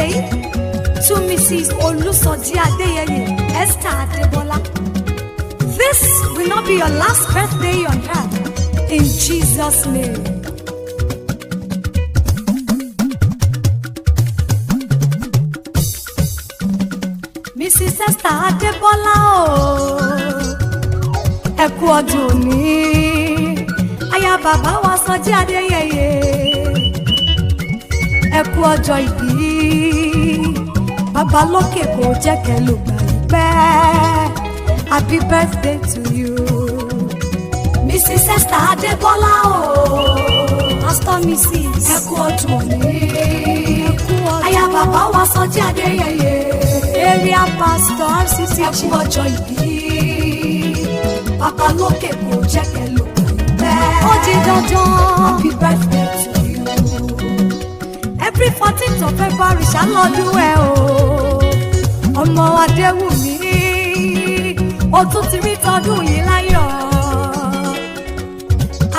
Birthday to Mrs. Olusoji Adeyeye Esther Adebola. This will not be your last birthday on earth. In Jesus' name. Mrs. Esther Adebola o, ẹ kú ọdún òní, aya bàbá wa Sọjí Adéyẹyẹ, ẹ kú ọjọ́ ìbí, bàbá lókè kò jẹ́ kẹ́ ló gbà yí pẹ́. Happy birthday to you. Mrs. Esther Adébọ́lá o, Pastor Mrs. Ẹ kú ọdún òní, aya bàbá wa Sọjí Adéyẹyẹ, area pastor RCC, ẹ kú ọjọ́ ìbí, bàbá lókè kò jẹ́ kẹ́ ló gbà yí pẹ́. Ó di dandan. Happy birthday to you. Every 14th of February ṣàlọ́dún ẹ o, ọmọ Adéwùmí, ó tún ti rí tọdún yìí láyọ̀.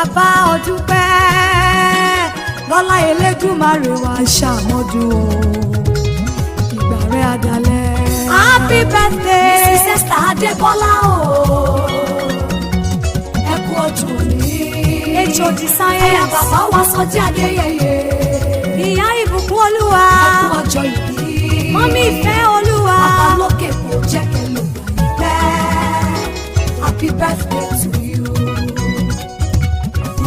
Àbá ọdún pẹ́ lọ́lá Elédùmarè wá ṣàmọ́dún o, ìgbà rẹ̀ adalẹ̀. Happy birthday, Mrs. Esther Adébọ́lá o, ẹ kú ọdún òní. HOD Science. Ẹ̀yà bàbá wa Sọjí Adéyẹyẹ. Ìyá ìbùkún Olúwa. Ẹ kú ọjọ́ ìbí. Mummy ìfẹ́ Olúwa. Bàbá lókè kò jẹ́ kẹ́ ló gbà yí pẹ́. Happy birthday to you.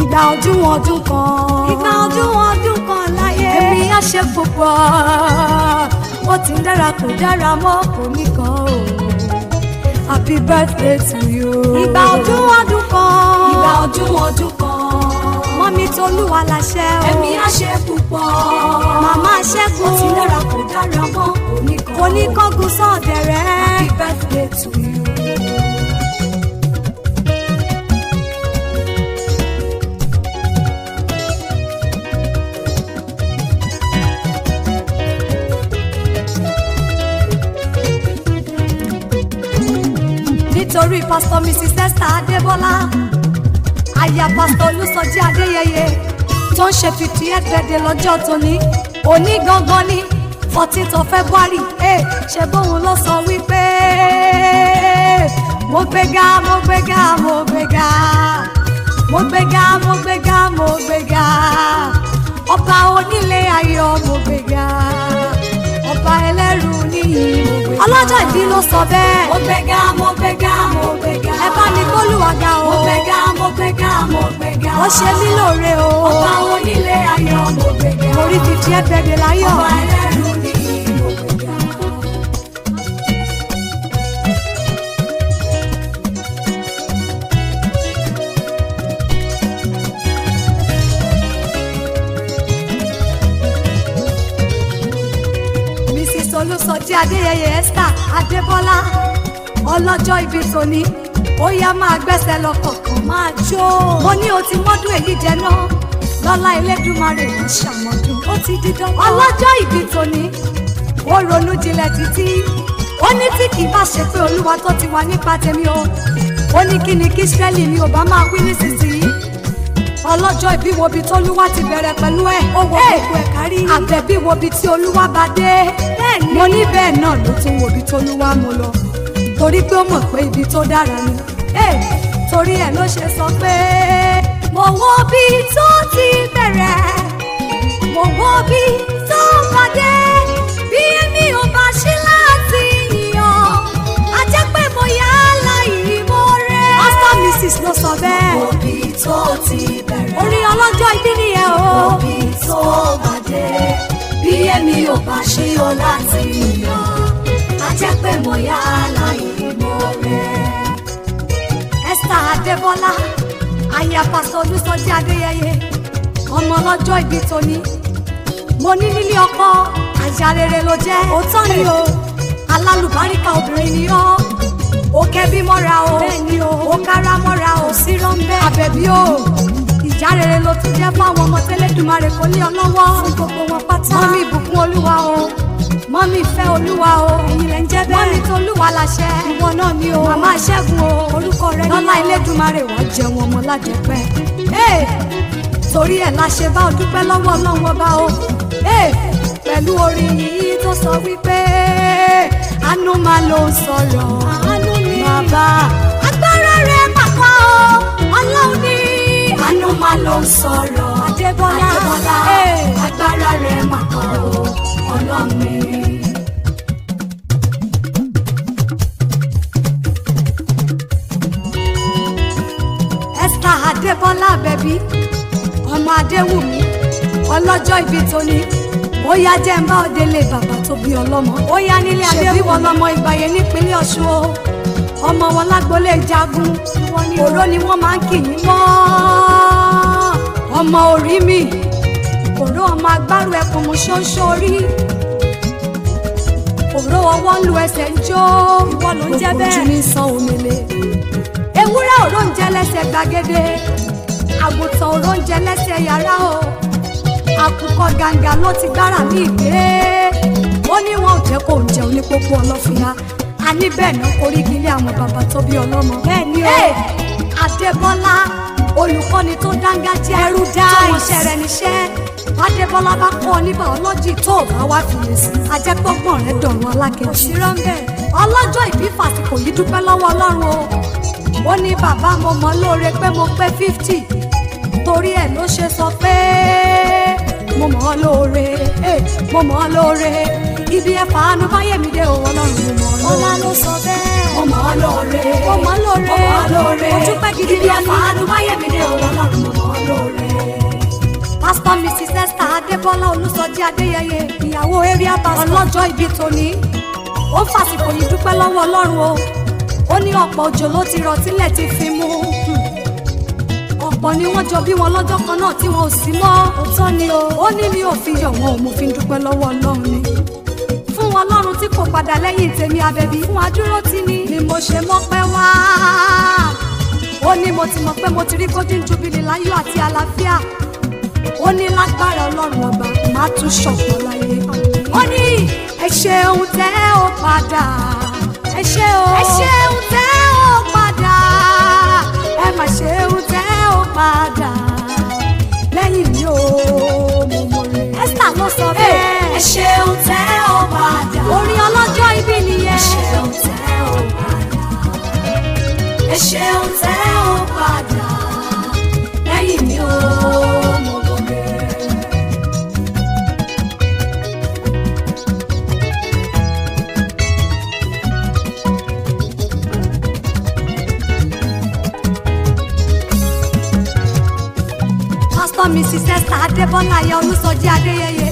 Ìgbà ọdún ọdún kan. Ìgbà ọdún ọdún kan láyé. Èmi á ṣe púpọ̀. Ó ti ń dára kò dára mọ́ kò ní kan o. Happy birthday to you. Ìgbà ọdún ọdún kan. Ìgbà ọdún ọdún kan. Mummy tolúwa láṣẹ o. Ẹ̀mí á ṣe púpọ̀. Màmá ṣẹ́gun. Ó ti dára kò dára mọ́ kò ní kan. Kò ní kángun sọ̀dẹ̀rẹ̀. Happy birthday to you. Nítorí Pastor Mrs. Esther Adébọ́lá, aya Pastor Olúsọjí Adéyẹyẹ, tó ń ṣe 50th birthday lọ́jọ́ tóní, òní gangan ní 14th of February, eh, ṣe bóun ló sọ wípé mo gbéga, mo gbéga, mo gbéga, mo gbéga, mo gbéga, mo gbéga, ọba onílé ayọ̀, mo gbéga, ọba ẹlẹ́rù níyì, mo gbéga. Ọlọ́jọ́ ìbí ló sọ bẹ́ẹ̀. Mo gbéga, mo gbéga, mo gbéga. Ẹ bá mi gbólúwa ga o. Mo gbéga, mo gbéga, mo gbéga. Ó ṣe mí lóore o. Ọba onílé ayọ̀, mo gbéga. Mo rí 50th birthday láyọ̀. Ọba ẹlẹ́rù níyì, mo gbéga. Mrs. Olúsọjí Adéyẹyẹ Esther Adébọ́lá, ọlọ́jọ́ ìbí tòní, ó yá, máa gbẹ́sẹ̀ lọ kọ̀ọ̀kan, máa jó. Mo ní o ti mọ́dún èyí jẹ náà, lọ́lá Elédùmarè ń ṣàmọ́dún, ó ti di dandan. Ọlọ́jọ́ ìbí tòní, ó ronú jinlẹ̀ títí, ó ní tí kì í bá ṣe pé Olúwa tó ti wà nípa tèmi o, ó ní kí ni kí Ísírẹ́lì mi ò bá máa wí nísinsìnyí? Ọlọ́jọ́ ìbí wo bi tólúwa ti bẹ̀rẹ̀ pẹ̀lú ẹ̀, ó wo gbogbo ẹ̀ kárí. Àbẹ̀bí wo bi tí Olúwa bá dé, mo ní bẹ́ẹ̀ náà ló tún wo bi tólúwa mú lọ, torí pé ó mọ̀ pé ibi tó dára ni. Torí ẹ̀ ló ṣe sọ pé mo wo bí tó ti bẹ̀rẹ̀, mo wo bí tó bá dé, bí èmi ò bá ṣí láti yàn, á jẹ́ pé mo yá láìmoore. Pastor Mrs ló sọ bẹ́ẹ̀. Mo bí tó ti bẹ̀rẹ̀. Orin ọlọ́jọ́ ìbí nìyẹn o. Mo bí tó bá dé. Bí èmi ò bá ṣí ọ láti yàn, á jẹ́ pé mo yá láìmoore. Esther Adébọ́lá, aya Pastor Olúsọjí Adéyẹyẹ, ọmọ ọlọ́jọ́ ìbí tóní, mo ní nílé ọkọ, aya rere ló jẹ́. Òótọ́ ni o, alálùbáríkà obìnrin ni ọ́. Ó kẹ́bí mọ́ra o. Bẹ́ẹ̀ ni o, ó kára mọ́ra o, sí rọ́ńbẹ́. Àbẹ̀bí o, ìyá rere ló tún jẹ́ fún àwọn ọmọ tẹ́lẹ̀dùmarè kò ní ọ lọ́wọ́, fún gbogbo wọn pátá. Mummy ìbùkún Olúwa o, mummy ìfẹ́ Olúwa o, ẹ̀yin lẹ́ ń jẹ́ bẹ́ẹ̀. Mummy tolúwa láṣẹ, ìwọ náà ni o. Màmá ṣẹ́gun o, orúkọ rẹ ní lọ́lá Elédùmarè, wọ́n jẹun ọmọ lájẹpẹ́. Torí ẹ̀ la ṣe bá ọ dúpẹ́ lọ́wọ́ Ọlọ́run Ọba o. Pẹ̀lú orin yìí tó sọ wípé àánú máa ló ń sọ̀rọ̀. Àánú ni bàbá. Agbára rẹ̀ pàpọ̀ o, Ọlọ́run ni. Àánú máa ló ń sọ̀rọ̀. Adébọ́lá. Adébọ́lá. Agbára rẹ̀ máa kọ́ o, Ọlọ́run ni. Esther Adébọ́lá Àbẹ̀bí, ọmọ Adéwùmí, ọlọ́jọ́ ìbí tóní. Ó yá, jẹ́ ń bá òde lé bàbá tó bí ọlọ́mọ. Ó yá, nílé Adéwùmí. Ṣèbí wọn lọmọ Ìgbàyè nípínlẹ̀ Ọ̀ṣun o. Ọmọ wọn lágbolé jagun. Òró ni wọ́n máa ń kì í mọ́. Ọmọ orí mi. Òró ọmọ agbárò ẹkùn mú ṣóńṣó rí. Òró ọwọ́ ń lu ẹsẹ̀ ń jó. Ìwọ ló ń jẹ́ bẹ́ẹ̀. Gbogbo ojú ní san omele. Ewúrẹ́ òró ń jẹ lẹ́sẹ̀ gbàgede, àgùntàn òró ń jẹ lẹ́sẹ̀ yàrá o. Àkùkọ gàǹgà ló ti gbára ní ìgbé. Ó ní wọn ò jẹ́ kó ń jẹun ní pópó ọlọ́fíà. A ní bẹ́ẹ̀ náà koríki ilé àwọn bàbá tó bí ọlọ́mọ. Bẹ́ẹ̀ ni o. Adébọ́lá, olùkọ́ni tó dángájíá, ẹrú dá tó mọṣẹ́ rẹ̀ níṣẹ́. Adébọ́lá bá kọ́ ọ ní bàọ́lọ́jì, tó o bá wá fiyèsí, ajẹ́pọ̀gbọ̀n rẹ̀ dọ̀rùn alákejì. Òṣìrọ́ ń bẹ̀. Ọlọ́jọ́ ìbí fàsìkò yìí dúpẹ́ lọ́wọ́ Ọlọ́run o. Ó ní bàbá, mo mọ̀ lóore pé mo pé 50. Torí ẹ̀ ló ṣe sọ pé mo mọ̀ ọ́ lóore, mo mọ̀ ọ́ lóore. Ibi ẹ̀ fàánú báyẹ̀mí dé o, Ọlọ́run, mo mọ̀ ọ́ lóore. Ọlá ló sọ bẹ́ẹ̀. Mo mọ̀ ọ́ lóore. Mo mọ̀ ọ́ lóore. Mo mọ̀ ọ́ lóore. Mo dúpẹ́ gidi Ibi gan ni. ẹ̀fà báyẹ̀mí dé o, Ọlọ́run, mo mọ̀ ọ́ lóore. Pastor Mrs Esther Adébọ́lá Olúsọjí Adéyẹyẹ, ìyàwó area pastor, ọlọ́jọ́ ìbí tòní, ó fàsìkò yìí dúpẹ́ lọ́wọ́ Ọlọ́run o. Ó ní ọ̀pọ̀ òjò ló ti rọ̀ tílẹ̀ ti fi mú. Ọ̀pọ̀ ni wọ́n jọ bí wọn lọ́jọ́ kan náà tí wọn ò sí mọ́. Òótọ́ ni o. Ó ní mi ò fi yọ̀ wọn ò, mo fi ń dúpẹ́ lọ́wọ́ Ọlọ́run ni, fún Ọlọ́run tí kò padà lẹ́yìn tèmi Abẹ́bí, fún adúró tí ni ni mo ṣe mọ́pẹ́ wá. Ó ní mo ti mọ̀ pé mo ti rí golden jubilee láyọ̀ àti àlàáfíà. Ó ní lágbára Ọlọ́run ọba, má tún ṣọ̀pọ̀ láyé. Ó ní ẹ ṣeun tẹ́ ó padà. Ẹ ṣé o. Ẹ ṣeun tẹ́ ó padà. Ẹ mà ṣeun tẹ́ ó padà. Lẹ́yìn mi ò, mo mọ̀rẹ́. Esther ló sọ bẹ́ẹ̀. Ẹ ṣeun tẹ́ ó padà. Orin ọlọ́jọ́ ìbí nìyẹn. Ẹ ṣeun tẹ́ ó padà. Ẹ ṣeun tẹ́ ó padà. Lẹ́yìn mi ò, mo mọ̀rẹ́. Pastor Mrs Esther Adébọ́lá aya Olúsọjí Adéyẹyẹ,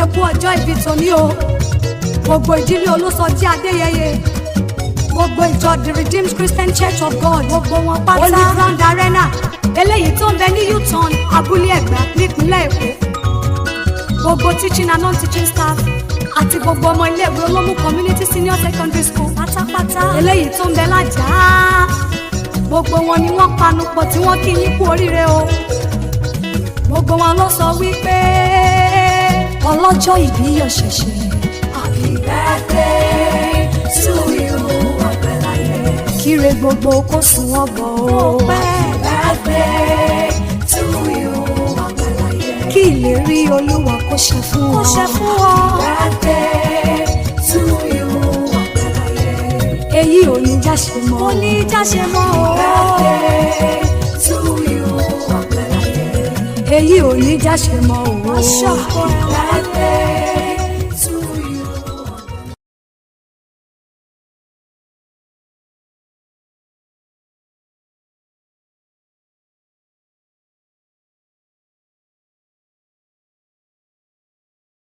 ẹ kú ọjọ́ ìbí tòní o. Gbogbo ìdílé Olúsọjí Adéyẹyẹ, gbogbo ìjọ The Redeemed Christian Church of God, gbogbo wọn pátá, Holy Ground Arena eléyìí tó ń bẹ ní Uton, Abúlé Ẹ̀gbá, nípínlẹ̀ Èkó, gbogbo teaching and non-teaching staff àti gbogbo ọmọ iléèwé Olómù Community Senior Secondary School pátápátá eléyìí tó ń bẹ lájàá, gbogbo wọn ni wọ́n panupọ̀ tí wọ́n kí yín kú oríire o. Gbogbo wọn ló sọ wípé ọlọ́jọ́ ìbí yọ̀ ṣẹ̀ṣẹ̀. Happy birthday to you, Ọpẹ́láyé. Kíre gbogbo kó sùn wọ́n bọ̀ ó. Happy birthday to you, Ọpẹ́láyé. Kí ìlérí Olúwa kó ṣe fún ọ. Kó ṣẹ fún ọ. Happy birthday to you, Ọpẹ́láyé. Èyí ò ní jáṣe mọ́. Kò ní jáṣe mọ́ o. Birthday to you, Ọpẹ́láyé. Èyí ò ní jáṣe mọ́ o. Happy birthday.